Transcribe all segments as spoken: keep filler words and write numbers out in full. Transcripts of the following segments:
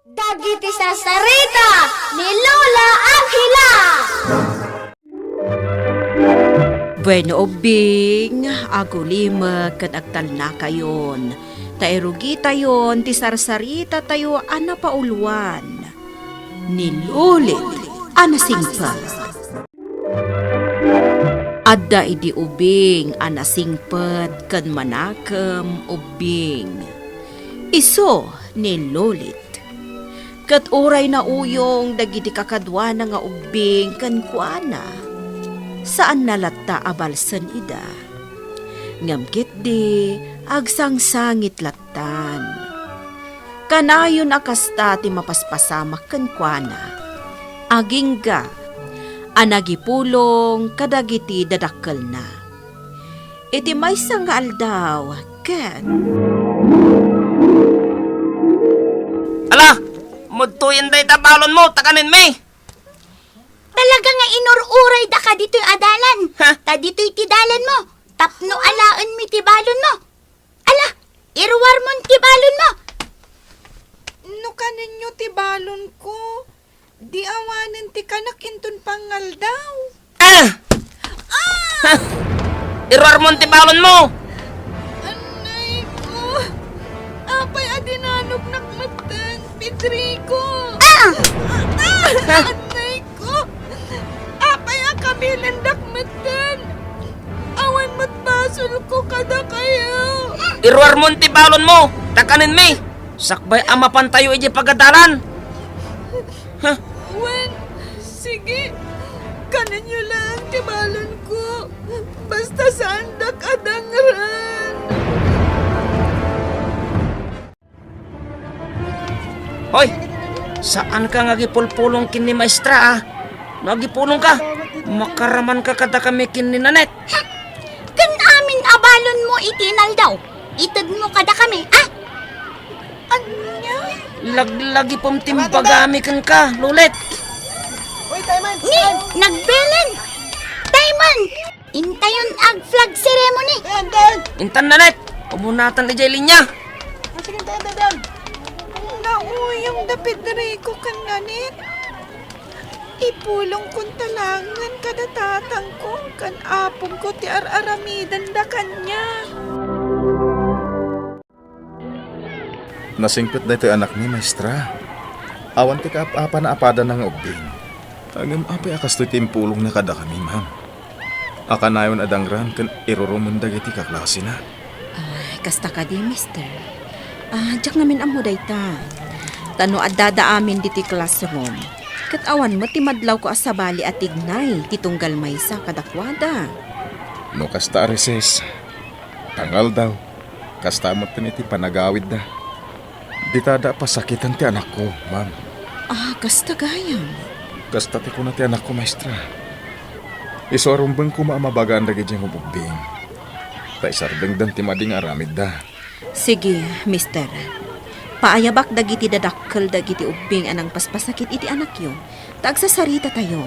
Dagiti sarsarita ni Lola Angela. Bueno, ubbing, agulimek ken agtalnakayon, ta irugitayon ti sarsarita tayo a napauluan ni Lolit a nasingpet. Adda idi ubing a nasingpet ken manakem ubbing. Isu ni Lolit. Ket uray nauyong dagiti kakaduana nga ubbing kenkuana, saanna latta a balsen ida. Ngem ketdi, agsangsangit lattan. Kanayon a kasta ti mapaspasamak kenkuana, agingga a nagipulong kadagiti dadakkelna. Iti maysa nga aldaw, ket Ala! Mudtoyen dayta balonmo, ta kanenmi! Talaga nga inur-uray daka ditoy a dalan. Ha? Ta ditoy ti dalanmo, tapno alaenmi ti balonmo. Ala, iruarmon ti balonmo. No kanenyo ti balonko, di awanen ti kanak inton pangaldaw. Ah! Ha? Iruarmon ti balonmo. Anay ko. Apay a dinanognak metten, Pedrico? Ah! Ah! Ha? Anay ko. Apay a kabilendak metten. Awan met basolko kadakayo. Iruarmon ti balonmo, ta kanenmi. Sakbay a mapantayo idiay pagadalan. Ha? Wen, sige, kanenyo laeng ti balonko. Basta saandak a dangran. Hoy! Saanka nga agipulpulong ken ni Maestra, a? No agipulongka, makaramanka kadakami ken ni Nanette. Ken amin a balonmo iti inaldaw, itedmo kadakami, a? Ania? Laglagipem ti imbagami kenka, Lolit. Ni, nagbelen. Taymon! Intayon ag flag ceremony. Intan, Nanette, umunatan idiay linya. Ah, sige, intan, intan, intan. Nauyong da Pedrico ken Nanette. Ipulongkon ta laengen kada tatangko ken apongko ti ar-aramidenda kaniak. Nasingpet daytoy anakmi, Maestra. Awan ti kaap-apana a padana nga ubbing. Ngem apay a kastoy ti impulongna kadakami, ma'am? A kanayon a dangran ken irurumen dagiti kaklasina. Ah, kasta kadi, mister? Ah, diak ngamin ammo dayta. Ta no addada amin ditoy classroom, ket awan met ti madlawko a sabali a tignay ti tunggal maysa kadakuada. No kasta a recess, pangaldaw, kasta met iti panagawidda. Ditada a pasakitan ti anakko, ma'am. Ah, kasta gayam. Kasta ti kuna ti anakko, maestra. Isu a rumbeng koma a mabagaan dagiti ngububbing. Ta isardengdan ti madi nga aramidda. Sige, mister. Paayabak dagiti dadakkel dagiti ubbing a nangpaspasakit iti anakyo. Ta agsasaritatayo.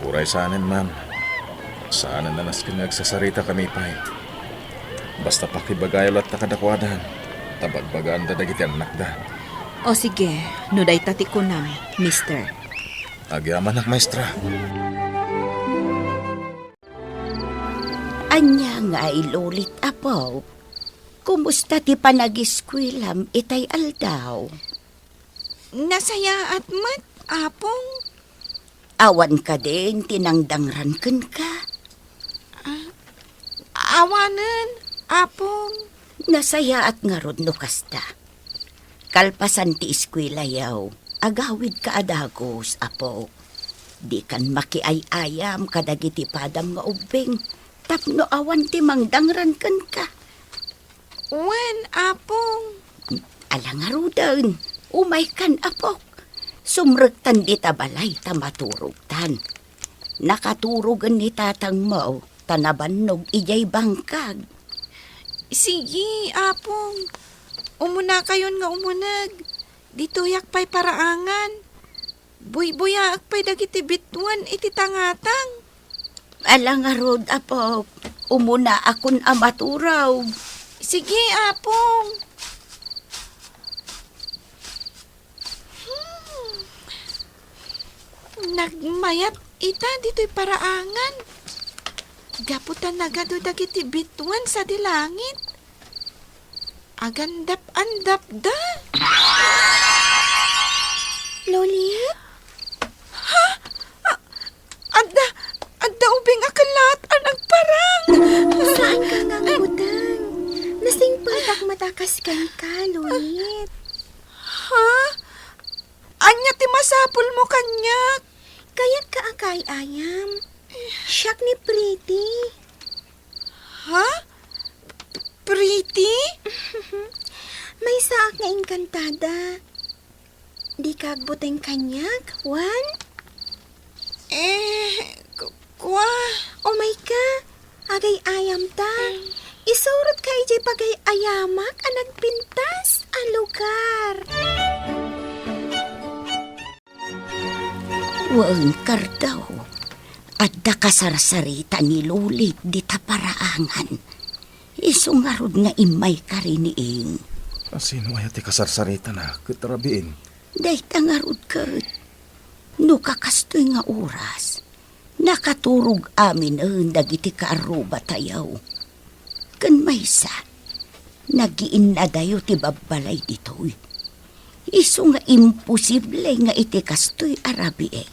Uray saanen, ma'am. Saanen a nasken nga agsasaritakami pay. Basta pakibagayo latta kadakuada, ta bagbagaanda dagiti annakda. O sige, no dayta ti kunam, mister. Agyamanak, maestra. Ania nga ilulit, apo? Kumusta ti panagiskuelam itay aldaw? Nasayaat met, Apong. Awan kadin ti nangdangran kenka? Ah, awanen, Apong. Nasayaat ngarud no kasta. Kalpasan ti iskuelayo, agawidka a dagus, apo. Dikan makiay-ayam kadagiti padam nga ubbing tapno awan ti mangdangran kenka. Wen, Apong. Ala ngaruden, umaykan, apok. Sumrektan dita balay ta maturogtan. Nakaturogen ni tatangmo ta nabannog idiay bangkag. Sige, Apong. Umunakayon nga umuneg. Ditoyak pay paraangan. Buybuyaek pay dagiti bituen iti tangatang. Ala ngarud, apo, umunaakon a maturog. Sige, Apong. Nagmayat ita ditoy paraangan. Gapu ta nagadu dagiti bituen sadi langit. Agandap-andapda. Lolit? Ha? A-, adda, adda ubing a kellaat a nagparang. Saanka nga agbuteng. Nasingpetak met a kas kenka, Lolit. Ha? Ania ti masapulmo kaniak? Kayatka a kaay-ayam. Siak ni Pretty. Ha? Pretty? Maysaak nga engkantada. Dika agbuteng kaniak, wen? Eh, ku-, kua. Umayka, agay-ayamta. Isurotka idiay pagay-ayamak a nagpintas a lugar. Wen, Kardao, adda kasarsarita ni Lolit dita paraangan. Isu ngarud nga immayka rin, Ing. A, sino aya ti kasarsaritana ket rabiin? Dayta ngarud ket. No kakastoy nga oras, nakaturog aminen dagiti kaarrubatayo. Ken maysa, nagiinnadayo ti babbalay ditoy. Isu nga imposible nga iti kastoy a rabii,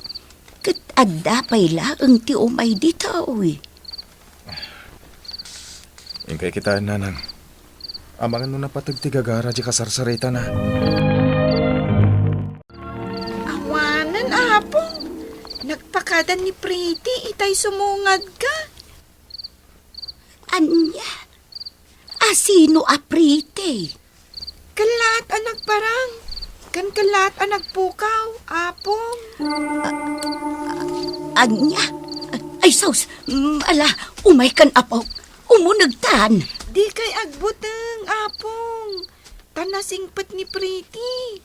ket adda pay laeng ti umay ditoy. Inkay kitaen, nanang. Amangan no napateg ti gagara diay kasarsaritana. Awanen, Apong. Nagpakadan ni Pretty itay sumungadka. Ania? A, sino a Pretty? Kellaat a nagparang, ken kellaat a nagpukaw, Apong. Ania? Ay, sus! Mm, ala, umaykan, Apo. Umunegtan. Dikay agbuteng, Apong. Ta nasingpet ni Pretty.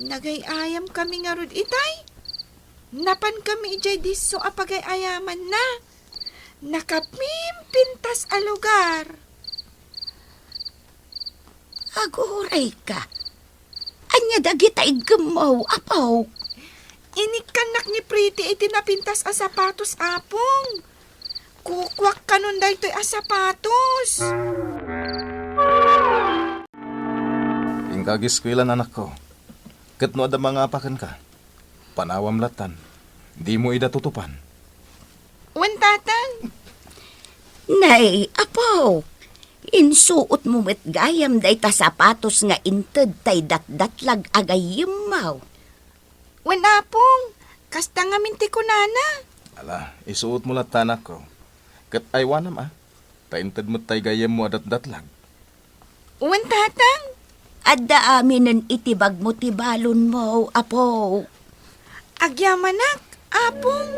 Nagay-ayamkami ngarud itay. Napankami idiay disso a pagay-ayamanna. Nakapimpintas a lugar. Agurayka. Ania dagita iggem, Apo? Inikkannak ni Pretty iti napintas a sapatos, Apong. Kukuak kanon daytoy a sapatos. Inka ageskuela, anakko. Ket no adda mangapa kenka, panawam lattan. Dimo ida tutupan. Wen, Tatang. Nay, Apo, insuotmo met gayam dayta sapatos nga inted tay datdatlag a gayyemmo. Wen, Apong, kasta ngamin ti kunana. Ala, isuotmo latta, anakko. Ket aywanam, a, ta inted met tay gayyemmo a datdatlag. Wen, Tatang. Adda aminen iti bagmo ti balonmo, Apo. Agyamanak, Apong.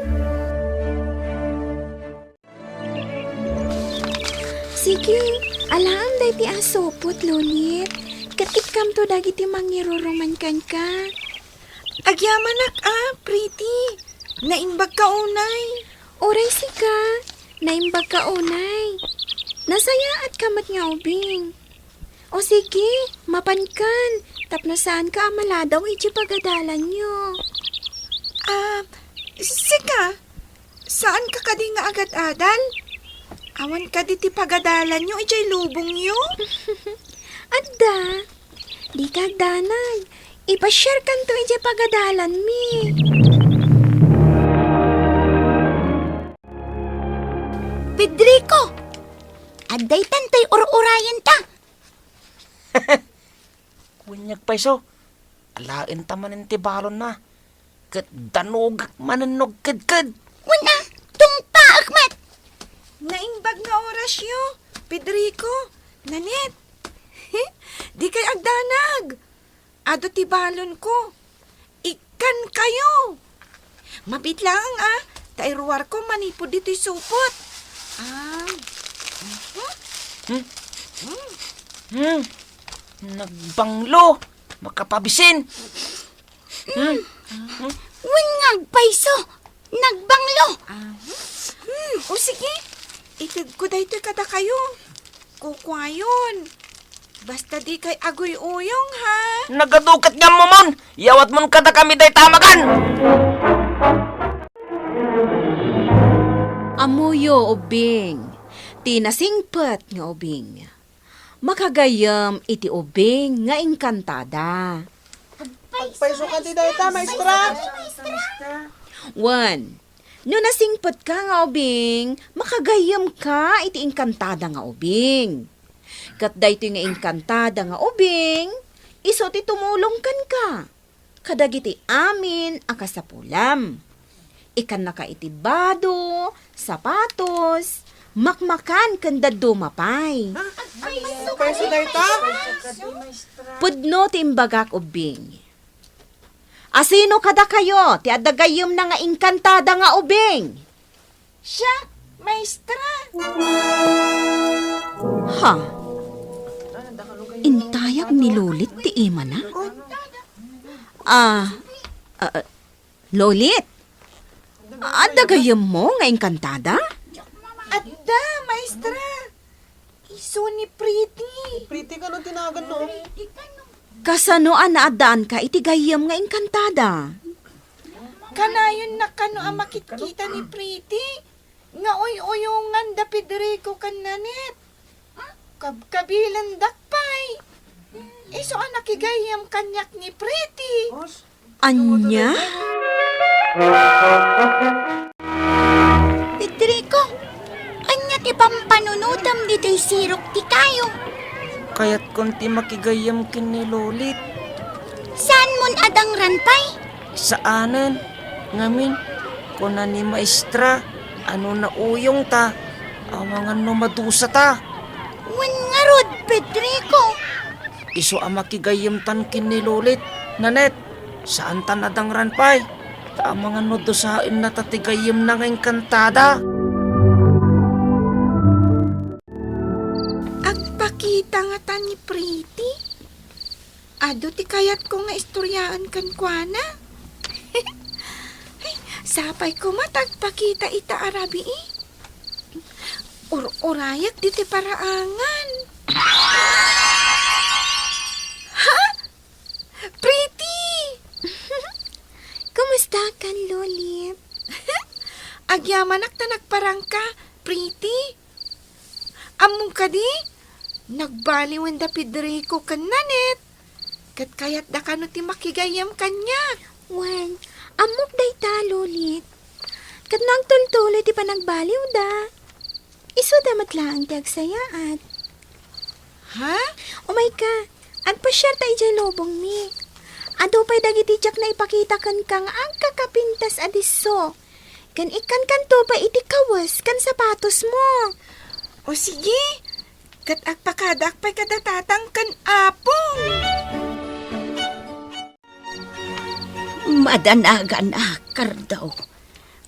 Sige, alaem daydi a supot, Lolit. Ket ikkamto dagiti mangiruruman kenka. Agyamanak a, Pretty. Naimbagka unay. Uray sika, naimbagka unay. Nasayaatka met nga ubing. O sige, mapankan, tapno saanka a maladaw iti pagadalanyo. A, sika, saanka kadi nga agad-adal? Awan kadi ti pagadalanyo idiay lubongyo? Adda. Dika agdanag. Ipasiarkanto idiay pagadalanmi. Pedrico! Adda itan tay ur-urayenta. Kunyag payso, alaenta manen ti balonna, ket danogak manen no agkedked. Wen a, tungpaek met. Naimbag nga orasyo, Pedrico, Nanette. Dikay agdanag. Adu ti balonko. Ikkankayo. Mabiit laeng a, ta iruarko manipud ditoy supot. Ah. Mhm. Hmm? Hmm. Hmm. Nagbanglo. Makapabisin. Hmm. Hmm. Wen nga agpayso. Nagbanglo. Ah. Hmm. O sige. Itedko daytoy kadakayo. Kukuayon. Basta dikay aguy-uyong, ha? Nagaduket nga ammomon! Yawatmon kadakami dayta a magan! Ammoyo, ubbing, ti nasingpet nga ubing. Makagayyem iti ubing nga engkantada. Agpayso kadi dayta, maestra? Wen, no nasingpetka nga ubing, makagayyemka iti engkantada nga ubing. Ket daytoy nga engkantada nga ubing, isu ti tumulong kenka kadagiti amin a kasapulam. Ikkannaka iti bado, sapatos, makmakan ken dadduma pay. Agpayso dayta? Pudno ti imbagak, ubbing. Asino kadakayo ti adda gayyemna nga engkantada nga ubing? Siak, maestra. Ha? Intayag ni Lolit ti imana? Ah, ah, Lolit, adda gayyemmo nga engkantada? Adda, maestra. Isu ni Pretty. Pretty kano ti naganna? Kasano a naaddaanka iti gayyem nga engkantada? Kanayon na kano a makitkita ni Pretty nga uy-uyongan da Pedrico ken Nanette. Kabkabilendak pay. Isu a nakigayyem kaniak ni Pretty. Ania? Pedrico, ania ti pampanunotem ditoy sirok ti kayo? Kayatkon ti makigayyem ken ni Lolit. Saanmon a dangran pay? Saanen. Ngamin, kuna ni Maestra, a no nauyongta, amangan no madusata. Wen ngarud, Pedrico. Isu a makigayyemtan ken ni Lolit, Nanette, saantan a dangran pay. Ta amangan no dusaennata ti gayyemna nga engkantada. Agpakita ngata ni Pretty? Adu ti kayatko nga istoriaen kenkuana. Sapay koma ta agpakita ita a rabii. Ur-urayak ditoy paraangan. Ha? Pretty! Kumustakan, Lolit? Agyamanak ta nagparangka, Pretty. Ammom kadi? Nagbaliwen da Pedrico ken Nanette. Ket kayatda kano ti makigayyem kaniak. Wen, ammok dayta, Lolit. Ket no agtultuloy ti panagbaliwda, isuda met laeng ti agsayaat. Ha? Umayka, agpasiarta idiay lubongmi. Adu pay dagiti diak naipakita kenka nga agkakapintas a disso. Ken ikkankanto pay iti kawes ken sapatosmo. O sige, ket agpakadaak pay kada tatang ken apong. Madanagan a, Cardo.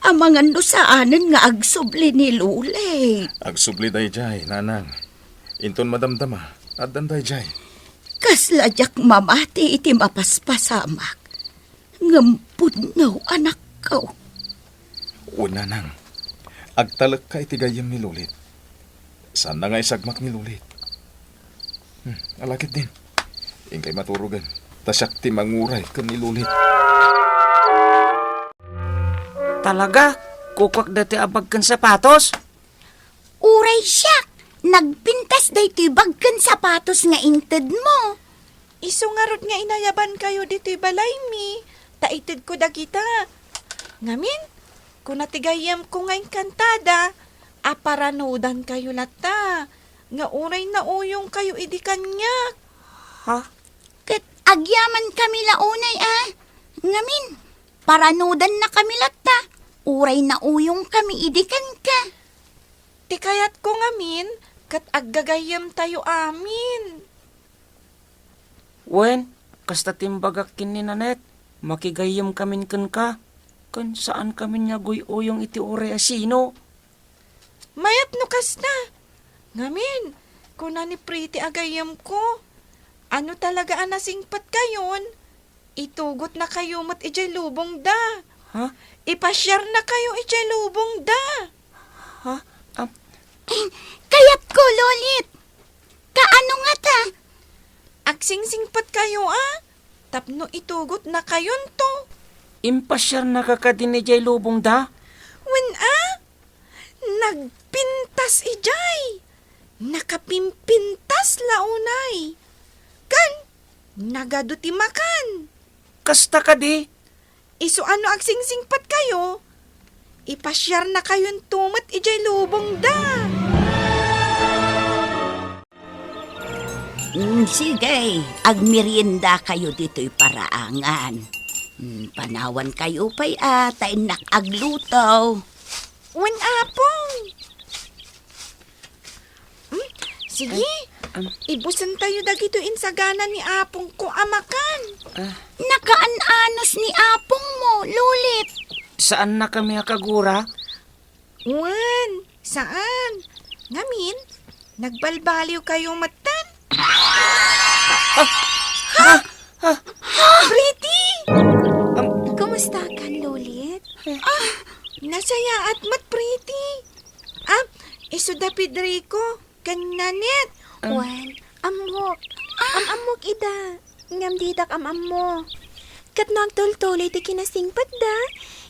Amangan no saanen nga agsubli ni Lolit. Agsubli daydiay, nanang. Inton madamdama, addan daydiay. Kasla diak mamati iti mapaspasamak. Ngem pudno, anakko. Wen, nanang. Agtalekka iti gayyem ni Lolit. Saanna nga isagmak ni Lolit. Hmm, ala ketdin. Inkay maturogen. Ta siak ti manguray ken ni Lolit. Talaga? Kukuak daytoy a bag ken sapatos? Uray siak, nagpintas daytoy bag ken sapatos nga intedmo. Isu ngarud nga inayabankayo ditoy balaymi, ta itedko dagita. Ngamin, kuna ti gayyemko nga engkantada, a paranudankayo latta, nga uray nauyongkayo idi kaniak. Ha? Ket agyamankami la unay a. Ngamin, paranudannakami latta, uray nauyongkami idi kenka. Ti kayatko ngamin, ket aggagayyemtayo amin. Wen, kasta ti imbagak ken ni Nanette, makigayyemkamin kenka, ken saankamin nga aguy-uyong iti uray a sino. Mayat no kasta. Ngamin, kuna ni Pretty a gayyemko, a no talaga a nasingpetkayon, itugotnakayo met idiay lubongda. Ha? Ipasiarnakayo idiay lubongda. Ha? Am- Kayatko, Lolit. Kaano ngata? Agsingsingpetkayo a, tapno itugotnakayonto. Impasiarnaka kadi idiay lubongda? Wen a? Nagpintas idiay. Nakapimpintas la unay. Ken nagadu ti makan. Kasta kadi? Isu a no agsingsingpetkayo, ipasiarnakayonto met idiay lubongda. Mm, sige, agmeriendakayo ditoy paraangan. Mm, panawankayo pay a, ta innak agluto. Wen, Apong. Hmm? Sige, Ay, um, ibusentayo dagitoy insagana ni Apongko a makan. Ah. Nakaan-anos ni Apongmo, Lulit. Saannakami a kagura? Wen, saan. Ngamin, nagbalbaliwkayo metten. Ah! Ah! Ah! Pretty! Um, Kumustakan, Lulit? Ah, nasayaat met, Pretty. Ah, isu da Pedrico ken Nanette. Um, Wen, ammok. Am-ammok ida. Ngem didak am-ammo. Ket no agtultuloy ti kinasingpetda,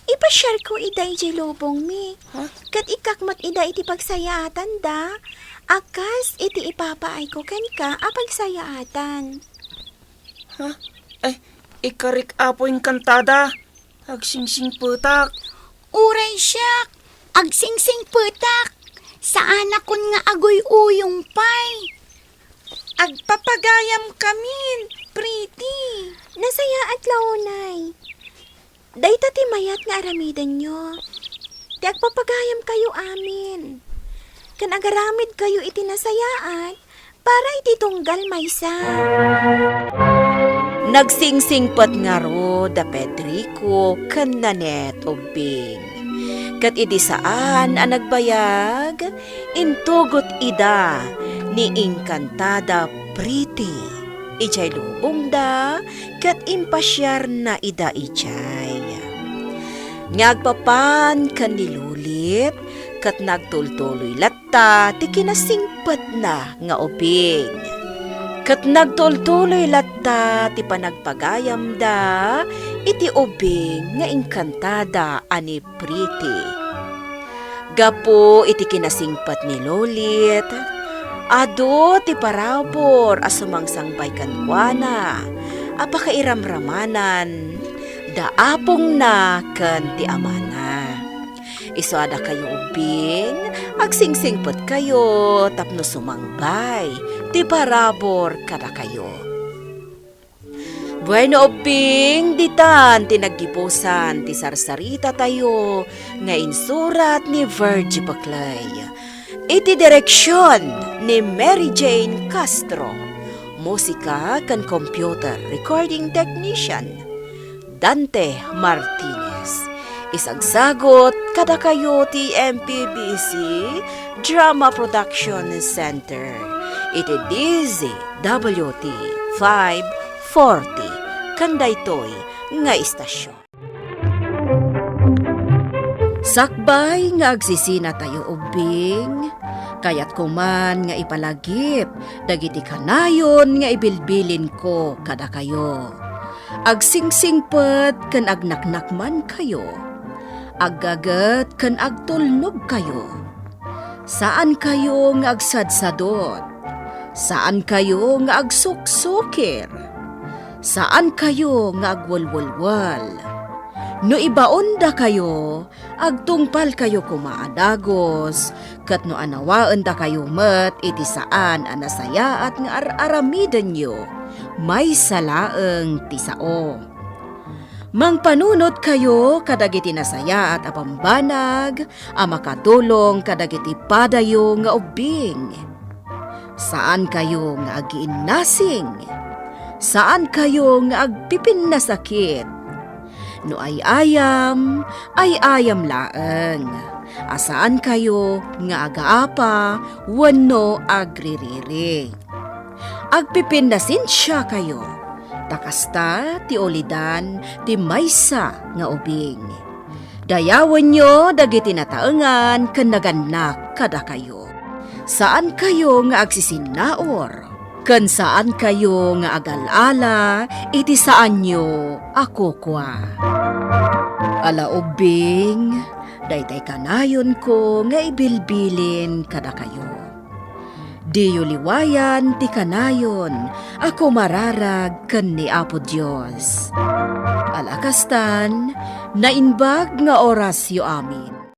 ipasiarko ida idiay lubongmi. Ha? Ket ikkak met ida iti pagsayaatanda, a kas iti ipapaayko kenka a pagsayaatan. Ha? Ay, ikarik, Apo, inkantada. Agsingsingpetak. Uray siak, agsingsingpetak. Saanakon nga aguy-uyong pay. Agpapagayamkamin, Pretty. Nasayaat la unay. Dayta ti mayat nga aramidenyo. Ti agpapagayamkayo amin. Ken agaramidkayo iti nasayaat para iti tunggal maysa. Nagsingsingpet ngarud da Pedrico ken Nanette ubbing. Ket idi saan a nagbayag, intugot ida ni inkantada Pretty idiay lubongda ket impasiarna ida idiay. Nga agpapan ken ni Lulit ket nagtultuloy latta ti kinasingpetna nga ubing. Ket nagtultuloy latta ti panagpagayamda iti ubing nga inkantada a ni Pretty. Gapu iti kinasingpet ni Lulit, adu ti parabur a sumangsangbay kenkuana a pakairamramanan da apongna ken ti amana. Isu a dakayo ubbing, agsingsingpetkayo tapno sumangbay ti parabur kadakayo. Bueno, ubbing, ditan ti naggibusan ti sarsaritatayo nga insurat ni Virgie Paclay. Iti direksion ni Mary Jane Castro. Musika ken computer recording technician, Dante Martinez. Isagsagut kadakayo ti M P B C Drama Production Center iti D Z W T five forty, ken daytoy nga istasyon. Sakbay nga agsisinatayo ubbing, kayatko man nga ipalagip dagiti kanayon nga ibilbilinko kadakayo. Agsingsingpet ken agnaknakmankayo. Aggaget ken agtulnogkayo. Saankayo nga agsadsadot. Saankayo nga agsuksukir. Saankayo nga agwelwelwel. No ibaondakayo, agtungpalkayo koma a dagus, ket no anawaendakayo met iti saan a nasayaat nga ar-aramidenyo, maysa laeng ti sao. Mangpanunotkayo kadagiti nasayaat a bambanag a makatulong kadagiti padayo nga ubbing. Saankayo nga agiinnasing. Saankayo nga agpipinnasakit. No ay-ayam, ay-ayam laeng. A saankayo nga agaapa wenno agririri. Agpipinnasensiakayo, ta kasta ti ulidan ti maysa nga ubing. Dayawenyo dagiti nataengan ken nagannak kadakayo. Saankayo nga agsisinnaur, ken saankayo nga agal-ala iti saanyo a kukua. Ala ubbing, daytay kanayonko nga ibilbilin kadakayo. Diyo liwayan ti kanayon a kumararag ken ni Apo Dios. Alakastan, naimbag nga orasyo amin.